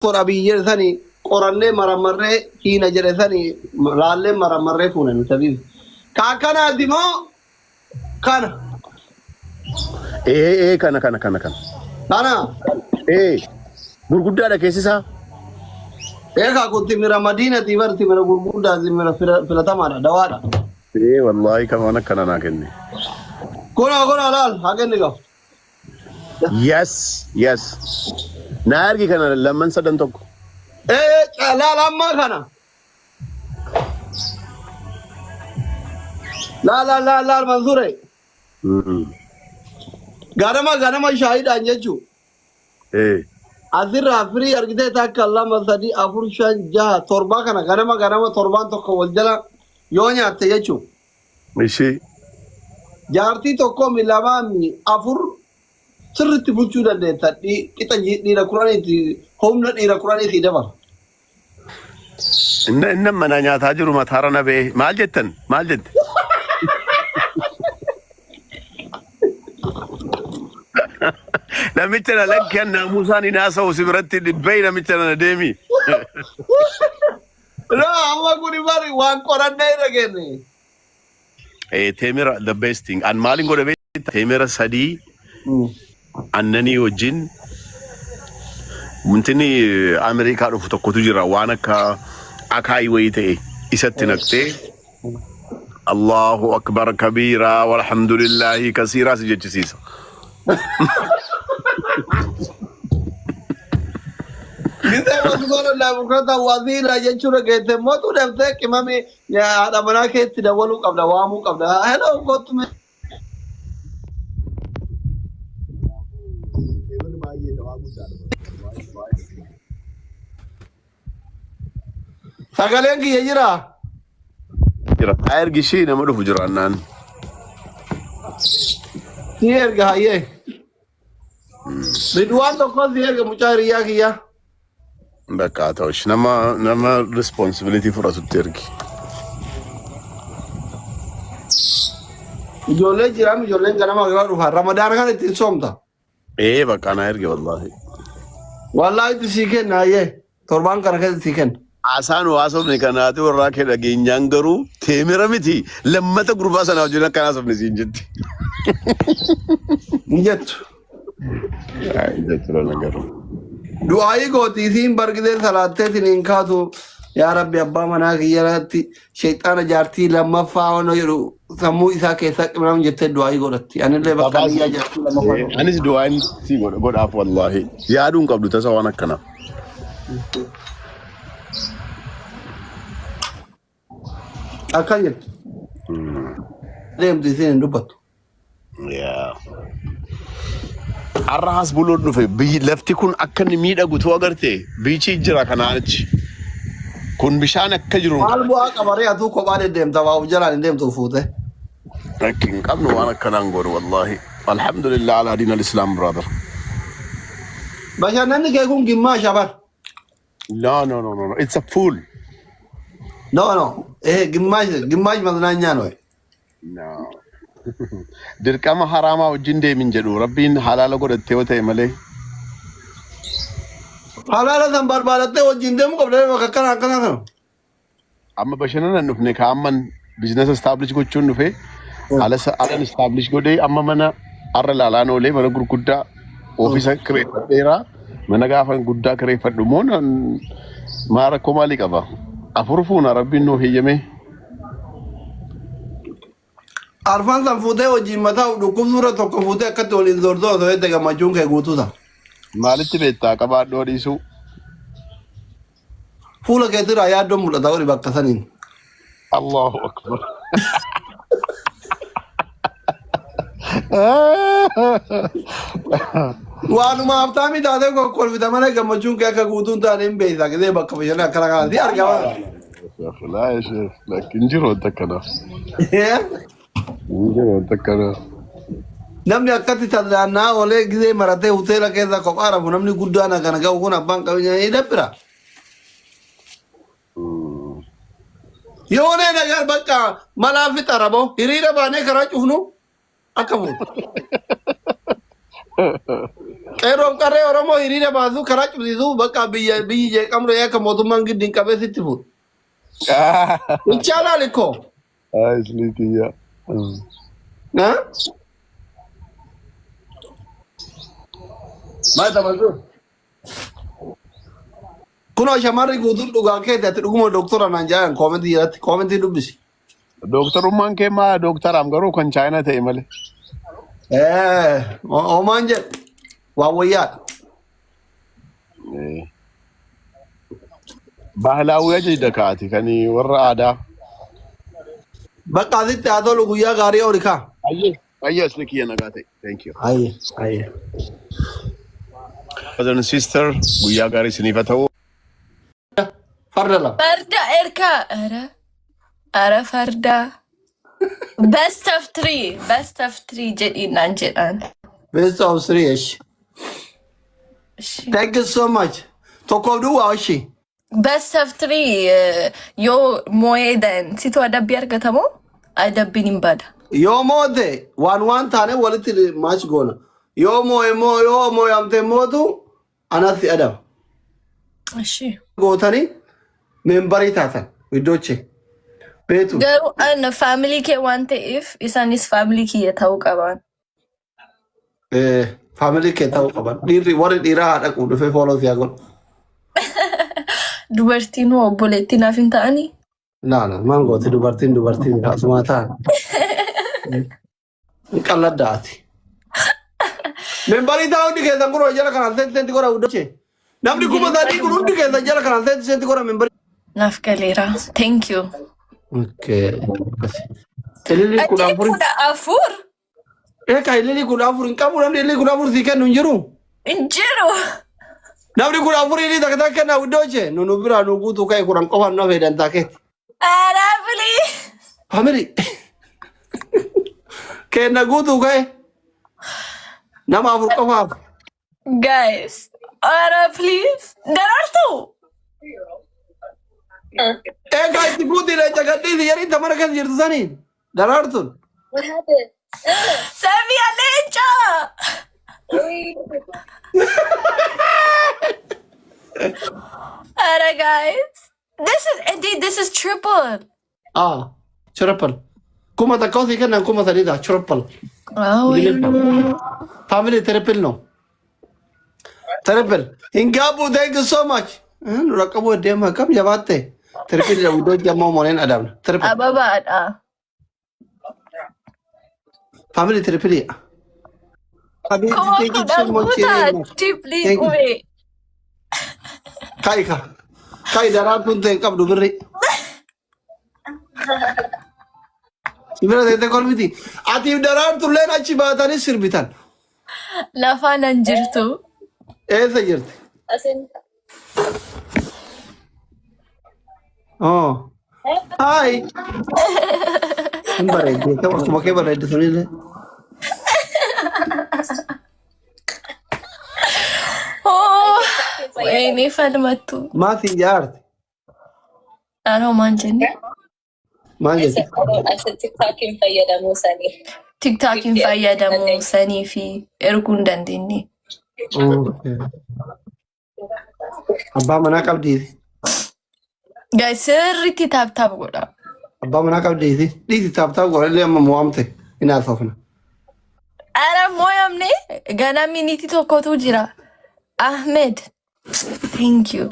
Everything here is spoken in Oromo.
Doktor Abiy jedhe sani qorannee maramarree hiina jedhe sani laallee maramarree fuune nu sabiif. Ka akkanaati moo kana? Ee ee kana kana kana kana. Kana. Ee gurguddaadha keessi isaa. Eegaa kun timira madiinatii bar timira gurguddaa timira filatamaadha dawaadha. Ee wallaahi kan waan akkana naa kenne. Kunoo kunoo laal haa kenni gahu. Yes yes. Naa ergi kana lamman sadan tokko. Ee laal ammaa kana. Laal laal laal laal Mansuure. Ganama ganama shaayiidhaan jechuu. Ee. Asirraa firii argitee takka lama sadii afur shan jaha torbaa kana ganama ganama torbaan tokko wal jala yoo nyaatte jechuu. Ishii. Jaartii tokkoo mi lamaa mi afur sirriitti bulchuu dandeetta. Qixa dhiira kudhaniitti humna dhiira kudhanii sii dabala. Inna inna mana nyaataa jiru mataara na ba'e. Maal jettan? Maal jette? Namicha na lakki an naamusaan hin haasa'u si biratti bahi namicha na deemi. Laa amma kuni bari waan qorannee irra genne. Teemira the best thing. An maalin godhe beektaa? Teemira sadii annanii wajjin wantinni Ameerikaa dhufu tokkotu jira waan akka akaayii wayii ta'e isatti naqxee Allahu akbar kabiiraa walhamdulillahi kasiiraa si jechisiisa. Gisee wasgoona laabukrata wasiila jechuudha geette mootu deemtee qimami haadha manaa keetti dawwaluu qabda waamuu qabda. Hello kottu mee. Sagaleen kiyya jira. Jira. Haa ergi ishii nama dhufu jira annaan. Si erga hayyee. Ridwaan tokko si erga mucaa hiriyyaa kiyya. Bakka haa ta'u ishii nama nama responsibility fudhatutti ergi. Ijoollee jiraam ijoolleen ganama gara dhufa. Ramadaana kana ittiin soomta. Ee bakka naa ergi wallaahi. Wallaahi itti sii kenna hayyee. Torbaan kana keessa sii kenna. Haasaan haasofne kanaati warraa kee dhageenyaan garuu teemira miti lammata gurbaa sana wajjin akka haasofne siin jetti. Hin jettu. Jechuudha garuu. Du'aayii gooti isiin bargidee salaattee siniin kaatu yaa rabbi abbaa manaa kiyyarratti sheexaana jaartii lammaffaa waan jedhu sammuu isaa keessaa qibnaam jettee du'aayii godhatti. Anillee bakka niyyaa jaartii lammaffaa godha. Anis du'aan si godhaaf wallaahi. Yaaduu hin qabdu tasa waan akkanaa. Akkan jettu. Deemtu isiin hin dubbattu. Yaa. Har'a as buluun dhufe biyyi lafti kun akka inni miidhagu tu agarte biichii jira kanaan achi. Kun bishaan akka jiru Maal bu'aa qabaree atuu kophaa deddeemta waa of jalaan hin deemtu fuute. Rakki hin qabnu waan akkanaan godhu wallaahi. Alhamdulillah ala diin al-Islam brother. Bashannanni kee kun gimmaa shabar. No, no, no, no, no. It's a fool. No no. Eh gimmaash gimmaash maznaanyaa no. No. Dirqama haraamaa wajjin deemin jedhu rabbiin halaala godhattee yoo ta'e malee. Halaala san barbaadattee wajjin deemuu qabda bakka akkana akkana kana. Amma bashannana hin dhufne ka amman biizinasa establish gochuun dhufe ala alan establish godhee amma mana har'a ilaalaan oolee mana gurguddaa ofiisa kireeffadheera. Mana gaafa guddaa kireeffadhu immoo maa rakkoo maalii qaba? Afur fuuna rabbiin nuu heeyyame. Arfan san fuutee wajjin mataa dhukkubsuura tokko fuutee akkatti waliin zoortoo osoo jette gammachuun kee guutuu ta'a. Maalitti beektaa qabaadhoo dhiisuu? Fuula keetirraa yaaddoon mul'ata wali bakka saniin. Allahu akbar. Waanuma haftaamii taatee kokkolfita malee gammachuun kee akka guutuu hin taane hin beekta. Gisee bakka bashannana akkana kana si argama. Laa ya sheekh, lakki hin jiru wanta akkanaa. Hin jiru wanta akkanaa. Namni akkatti tazaannaa oolee gisee maratee hoteela keessa kophaa rafu namni guddaan akkana ga'u kun abbaan qabeenyaa ni dabbira. Yoonee nagar bakka malaa fixara boo hiriira baanee karaa cufnu akka fuutu. Qeerroof qarree Oromoo hiriira baasuu karaa cimsiisuu bakka biyya biyyi jeeqamre akka mootummaan giddi hin qabee sitti fuudha. Ichaalaal ikkoo. Asli kiyya. Na? Maal taphatu? Kunoo shamarri guutuun dhugaa keeti ati dhuguma doktora naan jedhan koomentii jalatti koomentii dubbisi. Dooktarummaan kee maa dooktaraam garuu kan Chaayinaa ta'e malee. Homaan jedhu waan wayyaadha. Baahilawii ajajda kaati kan warra aadaa. Bakka asitti haa tolu guyyaa gaarii oli kaa. Ayyee. Ayyee asli kiyya nagaa ta'e. Thank you. Ayyee ayyee. Brother and sister, guyyaa gaarii isiniif haa ta'u. Farda lama. Farda erkaa. Ara. Ara farda. Best of three. Best of three jedhiin naan jedhaan. Best of three eshi. Ishi. Thank you so much. Tokkoof duwwaa eshi. Best of three yoo moo'ee then situ adabbii argatamoo adabbiin hin bada. Yoo moote waan waan taane walitti match goona. Yoo moo'e moo yoo moo'amte mootu anatti adaba. Ishi. Gootanii member taatan iddooche. Beetu. Garuu ana family kee waan ta'eef isaanis family kiyya ta'uu qaban. Family kee ta'uu qaban. Dhiirri warri dhiiraa haa dhaqu dhufee follow siyaa godhu. Dubartiin hoo obboleettii naaf hin ta'anii? Laa laa maan gooti dubartiin dubartiin asumaa ta'an. Hin qalladdaati. Member ta'uu hundi keessan kun jala kanaan seenti seenti godha iddooche. Namni 3000 kun hundi keessan jala kanaan seenti seenti godha member. Naaf galeera. Thank you. Okay. Ililii kudha Ajee afur. 14? Eekaa ililii 14 hin qabu namni ililii 14 sii kennu hin jiru. Hin jiru. Namni 14 ililii takka takka kenna iddooche. Nu nu biraa nu guutuu ka'e 10 qofaan nu hafee dantaa keeti. Ara please. Family. Kenna guutuu ka'e. Nama afur qofaaf. Guys. Ara please. Daraartuu. Eegaa itti guutii leenca gadhiisi jedhiin ta mana keessa jirtu saniin. Daraartuun. What happened? Samia leenca. Ara guys. This is indeed this is triple. Ah, triple. 1000 osii kennan 3000 ta'a triple. Oh, Family triple no. Triple. Hin gaabbu thank you so much. Nu raqqabuu deema akkam jabaatte. Triple dha iddoo jammoo mooneen adamna. Triple. Ababaadha. Family triple. Kuma Thank you so 10 much. guutaa triple Thank you. qubee. Kai ka. Kai daraartuun ta'e hin qabdu birri. Bira teessee kolfiti. Atiif daraartulleen achi baatanii sirbitan. Lafaan hin jirtu. Eessa jirti? Asin. Oh. Hi. Hin bareedde. Akkuma kee bareedde sunillee. Oh, wayinii falmattu. Maatiin jaarti. Dhaan homaan jenne. Maal jette? Asin TikTokin fayyadamuu sanii. TikTokin fayyadamuu sanii fi erguu hin dandeenye. Okay. Abbaa manaa qabdiiti. Guys, sirriitti tap tap godha. Abbaa manaa qabdiiti. Dhiisi tap tap godhallee amma mo'amte hin haasofna. Ara mo'amne gana minute tokkotu jira. Ahmed, thank you.